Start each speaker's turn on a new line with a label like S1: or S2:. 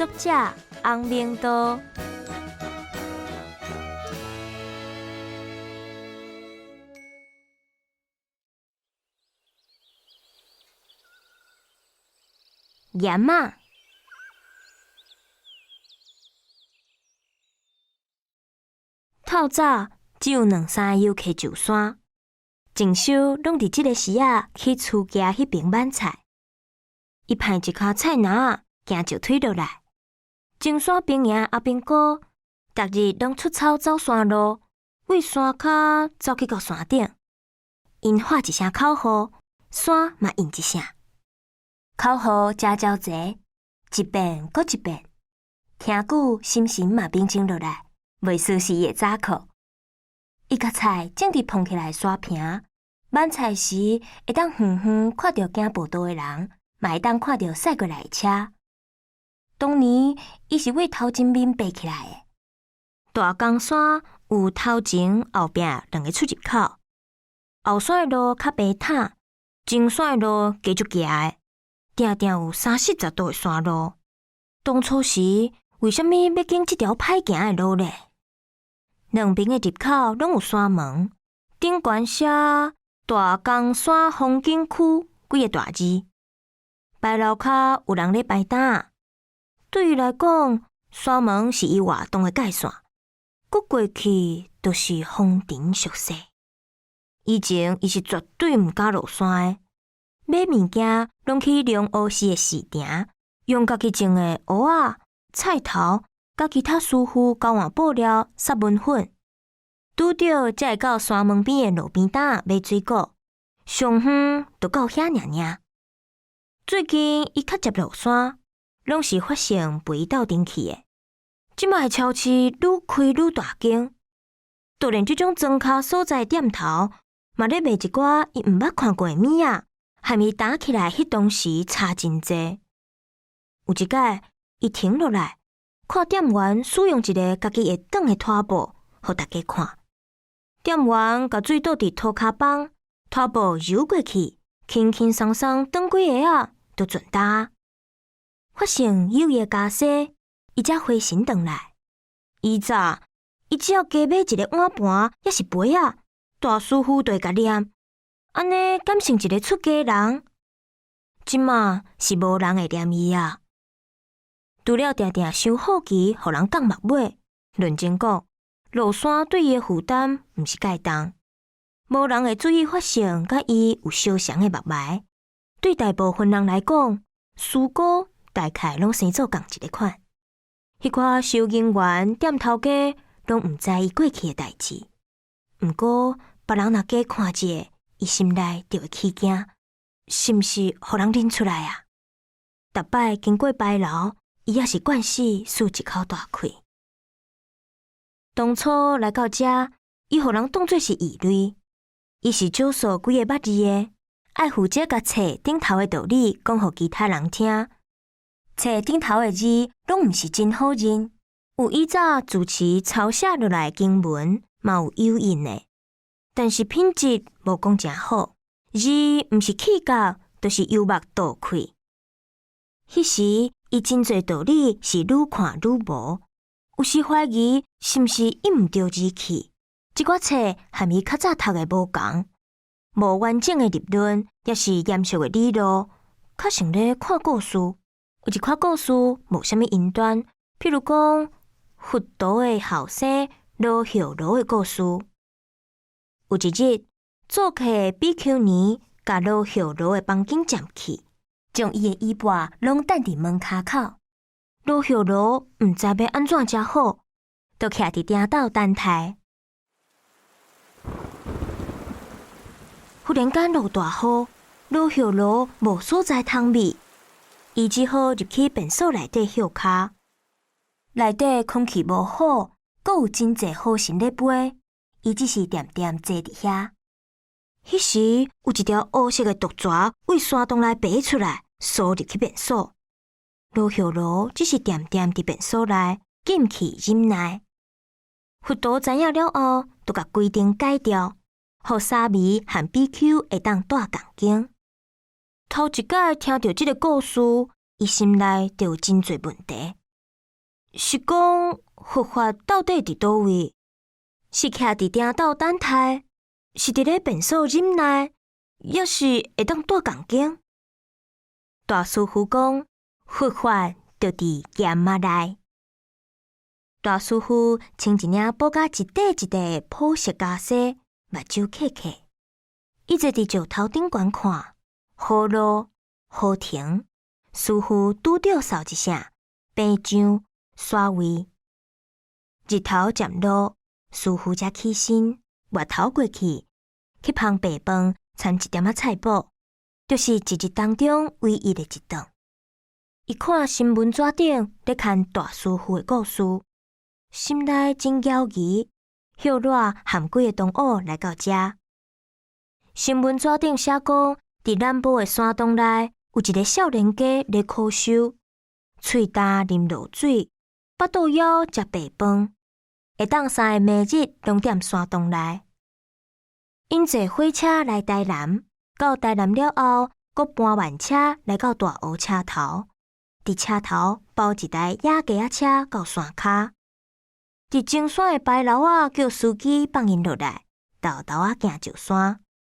S1: 作者洪明道。盐仔。透早只有两三个游客上山，静修攏佇這个時仔去厝徛彼爿挽菜。伊攀一跤菜籃仔，行石梯落來。前山兵營阿兵哥，逐日攏出操走山路，對山跤走去到山頂。𪜶喊一聲口號，山嘛應一聲。口號誠焦齊，一遍閣一遍。聽久，心神嘛平靜落來，袂輸是伊的早課。伊共菜種佇膨起來的山坪，挽菜時會當遠遠看著行步道的人，嘛會當看著駛過來的車。當年伊是對頭前面爬起來的。大岡山有頭前後壁兩个出入口，後山的路較平坦，前山的路加足崎的，定定有三四十度的山路。當初時為啥物欲揀這條歹行的路咧？兩爿的入口攏有山門，頂懸寫大岡山風景區幾个大字。牌樓跤有人咧擺擔。對伊來講，山門是伊活動的界線，閣過去就是風塵俗世。以前伊是絕對毋敢落山的，買物件攏去龍湖寺的市場，用家己種的芋仔、菜頭，佮其他師傅交換布料、殺麵粉，拄著才會到山門邊的路邊擔買水果，上遠就到遐爾爾。最近伊較捷落山，攏是發生陪伊鬥陣去的。這擺的超市愈開愈大間，就連這種莊跤所在的店頭，嘛咧賣一寡伊毋捌看過的物仔，和伊擔起來彼當時差真濟。有一擺，伊停落來，看店員使用一个家己會轉的拖布，予大家看。店員共水倒佇塗跤枋，拖布揉過去，輕輕鬆鬆轉幾下仔，就轉焦。發現有伊的家私，伊才回神轉來。以早，伊只要加買一个碗盤，抑是杯仔，大師傅就會共念，按呢敢像一个出家人。這馬是無人會念伊啊。除了定定傷好奇，予人降目尾，認真講，落山對伊的負擔毋是蓋重。無人會注意發現佮伊有相像的目眉。對大部分人來講，師姑大概攏生做仝一个款。彼寡收銀員、店頭家攏毋知伊過去的代誌。毋過別人若加看者，伊心內就會起驚，是毋是予人認出來啊？逐擺經過牌樓，伊猶是慣勢舒一口大氣。當初來到遮，伊予人當做是異類。伊是少數幾个捌字的，愛負責共冊頂頭的道理講予其他人聽。冊頂頭的字攏毋是真好認，有以早住持抄寫落來的經文，嘛有油印的，但是品質無講誠好，字毋是起角，就是油墨倒開。彼時伊真濟道理是愈看愈無，有時懷疑是毋是伊毋著字去。這寡冊和伊較早讀的無仝，無完整的立論，抑是嚴肅的理路，較像咧看故事。有一寡故事無啥物因端，譬如講佛陀的後生羅睺羅的故事。有一日，做客的比丘尼共羅睺羅的房間佔去，將伊的衣缽攏擲佇門跤口。羅睺羅毋知欲按怎才好，就徛佇埕斗等待。忽然間落大雨，羅睺羅無所在通避。伊只好入去便所內底歇跤。內底空氣無好，閣有真濟雨神咧飛，伊只是恬恬坐佇遐。彼時有一條烏色的毒蛇對山洞內爬出來，趖入去便所。羅睺羅只是恬恬佇便所內禁氣忍耐。佛陀知影了後，就共規定改掉，予沙彌和比丘會當蹛仝間。頭一擺聽著這个故事，伊心內就有真濟問題。是講佛法到底佇佗位？是徛佇埕鬥等待，是佇咧便所忍耐，抑是會當蹛仝間？大師父講，佛法就佇硯仔內。大師父穿一領布甲一塊一塊的朴色袈裟，目睭瞌瞌。伊坐佇石頭頂懸看，雨落，雨停，師父拄著掃一聲，平上煞位。日頭漸落，師父才起身，越頭過去，去捧白飯，摻一點仔菜脯，就是一日當中唯一的一頓。伊看新聞紙頂咧刊大師父的故事，心內真猶疑，歇熱含幾個同學來到遮。新聞紙頂寫講，佇南部的山洞內有一个少年家咧苦修，喙焦啉露水，腹肚枵食白飯，會當三个暝日攏踮山洞內。𪜶坐火車來台南，到台南了後，閣搬慢車來到大湖車頭，佇車頭包一台野雞仔車到山跤。佇前山的牌樓仔叫司機放𪜶落來，沓沓仔行上山。